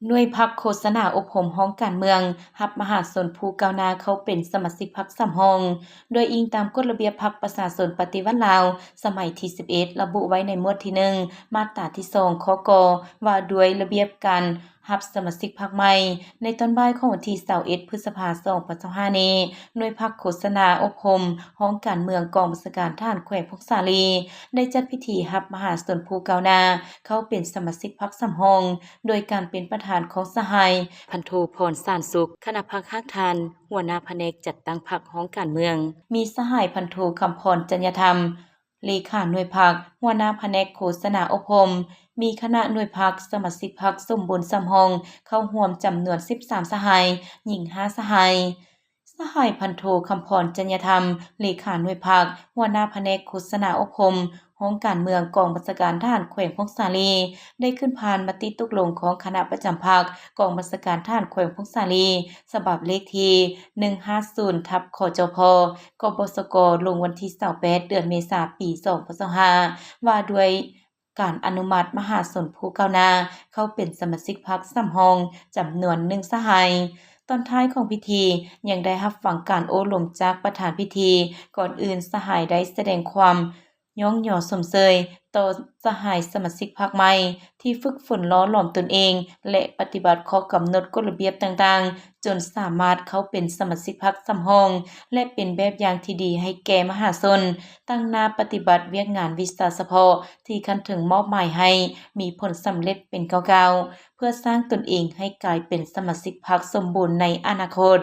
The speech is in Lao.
ໜ່ວຍພັກໂຄສະນາອົບຮົມຫ້ອງການເມືອງ ຮັບມະຫາຊົນຜູ້ກ້າວໜ້າເຂົ້າເປັນສະມາຊິກພັກສຳຮອງ ໂດຍອີງຕາມກົດລະບຽບພັກປະຊາຊົນປະຕິວັດລາວ ສະໄໝທີສິບເອັດ ລະບຸໄວ້ໃນໝວດທີໜຶ່ງ ມາດຕາທີສອງ ຂໍ້ ກ ວ່າດ້ວຍລະບຽບການຮັບສະມາຊິກພັກໃໝ່. ໃນຕອນບ່າຍຂອງວັນທີຊາວເອັດ ພຶດສະພາ ສອງພັນຊາວຫ້ານີ້, ໜ່ວຍພັກໂຄສະນາອົບຮົມຫ້ອງການເມືອງ ກອງບັນຊາການທະຫານແຂວງຜົ້ງສາລີ ໄດ້ຈັດພິທີຮັບມະຫາຊົນຜູ້ກ້າວໜ້າເຂົ້າເປັນສະມາຊິກພັກສຳຮອງ ໂດຍການເປັນປະທານຂອງສະຫາຍ ພັນໂທ ພອນ ສານສຸກ ຄະນະພັກຮາກຖານ ຫົວໜ້າພະແນກຈັດຕັ້ງພັກຫ້ອງການເມືອງ, ມີສະຫາຍ ພັນໂທ ຄຳພອນ ຈັນຍະທຳ ເລຂາໜ່ວຍພັກ, ຫົວໜ້າພະແນກໂຄສະນາອົບຮົມ, ມີຄະນະໜ່ວຍພັກ, ສະມາຊິກພັກສົມບູນສຳຮອງເຂົ້າຮ່ວມຈຳນວນສິບສາມສະຫາຍ, ຍິງຫ້າສະຫາຍ. ສະຫາຍ ພັນໂທ ຄຳພອນ ຈັນຍະທຳ ເລຂາໜ່ວຍພັກ, ຫົວໜ້າພະແນກໂຄສະນາອົບຮົມ ຫ້ອງການເມືອງ ກອງບັນຊາການທະຫານແຂວງຜົ້ງສາລີ ໄດ້ຂຶ້ນຜ່ານມະຕິຕົກລົງຂອງຄະນະປະຈຳພັກກອງບັນຊາການທະຫານແຂວງຜົ້ງສາລີ ສະບັບເລກທີໜຶ່ງຫ້າສູນ ທັບ ຂຈພ ກບສກ ລົງວັນທີຊາວແປດ ເດືອນເມສາ ປີສອງພັນຊາວຫ້າ ວ່າດ້ວຍການອະນຸມັດມະຫາຊົນຜູ້ກ້າວໜ້າເຂົ້າເປັນສະມາຊິກພັກສຳຮອງຈຳນວນໜຶ່ງສະຫາຍ. ຕອນທ້າຍຂອງພິທີຍັງໄດ້ຮັບຟັງການໂອ້ລົມຈາກປະທານພິທີ. ກ່ອນອື່ນສະຫາຍໄດ້ສະແດງຄວາມ ຍ້ອງຍໍຊົມເຊີຍຕໍ່ສະຫາຍສະມາຊິກພັກໃໝ່ ທີ່ຝຶກຝົນຫຼໍ່ຫຼອມຕົນເອງ ແລະ ປະຕິບັດຂໍ້ກຳນົດກົດລະບຽບຕ່າງໆ ຈົນສາມາດເຂົ້າເປັນສະມາຊິກພັກສຳຮອງ ແລະ ເປັນແບບຢ່າງທີ່ດີໃຫ້ແກ່ມະຫາຊົນ, ຕັ້ງໜ້າປະຕິບັດວຽກງານວິຊາສະເພາະທີ່ຂັ້ນເທິງມອບໝາຍໃຫ້ມີຜົນສຳເລັດເປັນກ້າວໆ ເພື່ອສ້າງຕົນເອງໃຫ້ກາຍເປັນສະມາຊິກພັກສົມບູນໃນອະນາຄົດ.